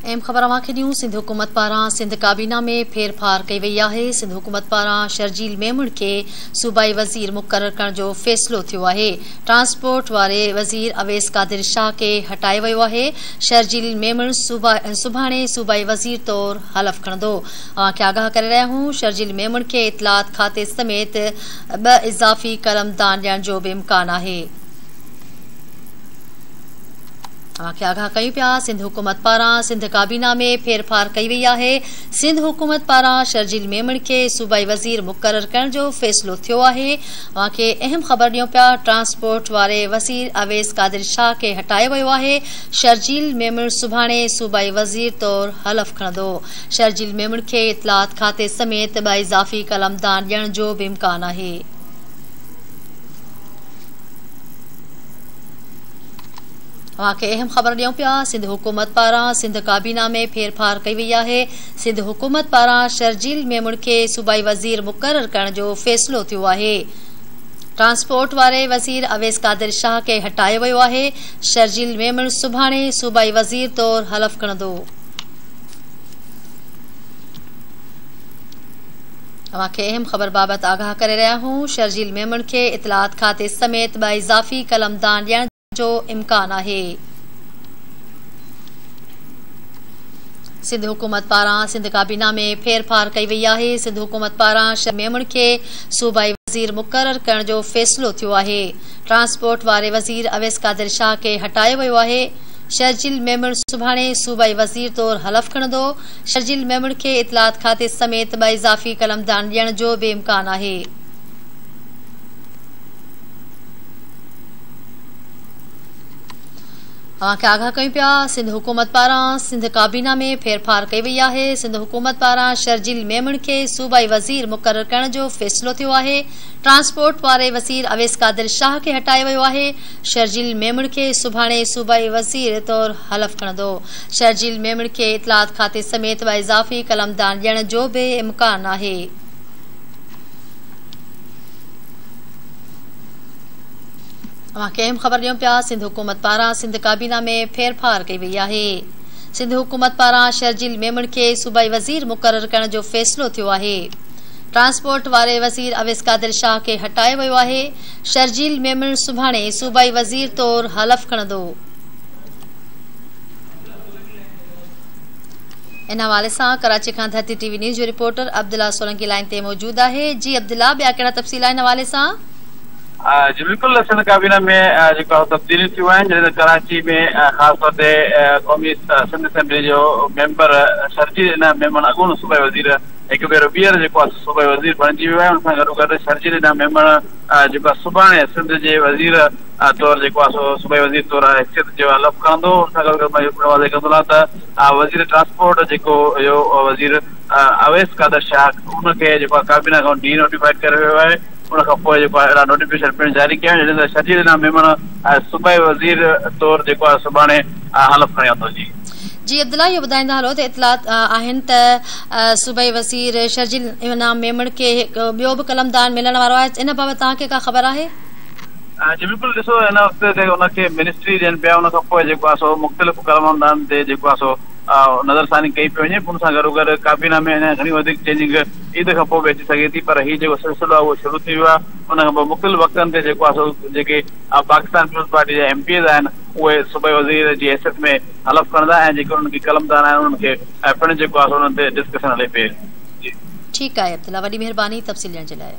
اهم خبر اوهان کي ڏيون سنڌ حڪومت پاران سنڌ ڪابينا ۾ ڦيرڦار ڪئي وئي آهي سنڌ حڪومت پاران شرجيل ميمڻ کي صوبائي وزير مقرر ڪرڻ جو فيصلو ٿيو آهي ٽرانسپورٽ واري وزير اويس قادر شاهه کي هٽايو ويو آهي شرجيل ميمڻ سڀاڻي صوبائي وزير طور حلف کڻندو اوهان کي آگاهه ڪري رهيا آهيون شرجيل ميمڻ کي اطلاعات کاتي سميت ٻه اضافي قلمدان ڏيڻ جو به امڪان آهي. اوهان کي آگاهه ڪيون پيا سنڌ حڪومت پاران سنڌ ڪابينا ۾ ڦيرڦار ڪئي وئي آهي سنڌ حڪومت پاران شرجيل ميمڻ کي صوبائي وزير مقرر ڪرڻ جو فيصلو ٿيو آهي اوهان کي اهم خبر ڏيون پيا ٽرانسپورٽ واري وزير اويس قادر شاهه کي هٽايو ويو آهي شرجيل ميمڻ سڀاڻي صوبائي وزير طور حلف کڻندو شرجيل ميمڻ کي اطلاعات کاتي سميت ٻه اضافي قلمدان ڏيڻ جو به امڪان آهي. اوهان کي اهم خبر ڏيون پيا سنڌ حڪومت پاران سنڌ ڪابينا ۾ ڦيرڦار ڪئي وئي آهي سنڌ حڪومت پاران شرجيل ميمڻ کي صوبائي وزير مقرر ڪرڻ جو فيصلو ٿيو آهي ٽرانسپورٽ واري وزير اويس قادر شاهه کي هٽايو ويو آهي شرجيل ميمڻ سڀاڻي صوبائي وزير طور حلف کڻندو. اوهان کي اهم خبر بابت آگاهه ڪري رهيا آهيون شرجيل ميمڻ کي اطلاعات کاتي سميت ٻه اضافي قلمدان ڏيڻ جو امڪان آهي. سنڌ حڪومت پاران سنڌ ڪابينا ۾ ڦيرڦار ڪئي وئي آهي سنڌ حڪومت پاران شرجيل ميمڻ کي صوبائي وزير مقرر ڪرڻ جو فيصلو ٿيو آهي ٽرانسپورٽ واري وزير اويس قادر شاهه کي هٽايو ويو آهي شرجيل ميمڻ سڀاڻي صوبائي وزير طور حلف کڻندو شرجيل ميمڻ کي اطلاعات کاتي سميت ٻه اضافي قلمدان ڏيڻ جو به امڪان آهي. اوهان کي آگاهه ڪيون پيا سنڌ حڪومت پاران سنڌ ڪابينا ۾ ڦيرڦار ڪئي وئي آهي سنڌ حڪومت پاران شرجيل ميمڻ کي صوبائي وزير مقرر ڪرڻ جو فيصلو ٿيو آهي ٽرانسپورٽ واري وزير اويس قادر شاهه کي هٽايو ويو آهي شرجيل ميمڻ کي سڀاڻي صوبائي وزير طور حلف کڻندو شرجيل ميمڻ کي اطلاعات کاتي سميت ٻه اضافي قلمدان ڏيڻ جو به امڪان آهي. اوهان کي اهم خبر ڏيون پيا سنڌ حڪومت پاران سنڌ ڪابينا ۾ ڦيرڦار ڪئي وئي آهي. سنڌ حڪومت پاران شرجيل ميمڻ کي صوبائي وزير مقرر ڪرڻ جو فيصلو ٿيو آهي. ٽرانسپورٽ واري وزير اويس قادر شاهه کي هٽايو ويو آهي. شرجيل ميمڻ سڀاڻي صوبائي وزير طور حلف کڻندو. ان حوالي سان ڪراچي کان ڌرتي ٽي وي نيوز جو رپورٽر عبدالله سولنگي لائين تي موجود آهي جي عبدالله ٻيا ڪهڙا تفصيل آهن حوالي سان؟ جي بلڪل سنڌ ڪابينا ۾ جيڪو آهي تبديليون ٿيون آهن جڏهن ته ڪراچي ۾ خاص طور تي قومي سنڌ اسيمبلي جو ميمبر شرجيل انعام ميمڻ اڳوڻو صوبائي وزير هڪ ڀيرو ٻيهر جيڪو آهي صوبائي وزير بڻجي ويو آهي ان سان گڏو گڏ شرجيل انعام ميمڻ جيڪو آهي سڀاڻي سنڌ جي وزير طور جيڪو آهي سو صوبائي وزير طور حيثيت جو حلف کڻندو ان سان گڏ گڏ مان اهو پڻ واضح ڪندو هلان ته وزير ٽرانسپورٽ جيڪو اهو وزير اويس قادر شاهه ان کي جيڪو آهي ڪابينا کان ڊي نوٽيفائيڊ ڪري ويو آهي ان کان پوء جيڪو آهي اهڙا نوٽيفڪيشن پڻ جاري ڪيا آهن جڏهن ته شرجيل انعام ميمڻ صوبائي وزير طور جيڪو آهي سڀاڻي حلف کڻي وٺندو جي. جي عبدالله اهو ٻڌائيندا هلو ته اطلاعات آهن ته صوبائي وزير شرجيل انعام ميمڻ کي هڪ ٻيو به قلمدان ملڻ وارو آهي ان بابت توهان کي ڪا خبر آهي؟ جي بلڪل ڏسو هن وقت تي ان کي منسٽري ڏين پيا ان کان پوء جيڪو آهي سو مختلف قلمدان تي جيڪو آهي سو نظر ثاني ڪئي پئي وڃي ان سان گڏو گڏ ڪابينا ۾ اڃا گهڻي وڌيڪ چينجنگ عيد کان پوء به اچي سگهي ٿي پر هي جيڪو سلسلو آهي اهو شروع ٿي ويو آهي ان کان پوء مختلف وقتن تي جيڪو آهي سو جيڪي پاڪستان پيپلز پارٽي جا ايم پي ايز آهن اهي صوبائي وزير جي حيثيت ۾ حلف کڻندا ۽ جيڪي انهن کي قلمدان آهن انهن کي پڻ جيڪو آهي سو انهن تي ڊسڪشن هلي پئي جي. ٺيڪ آهي عبدالله وڏي مهرباني تفصيل ڏيڻ جي لاء.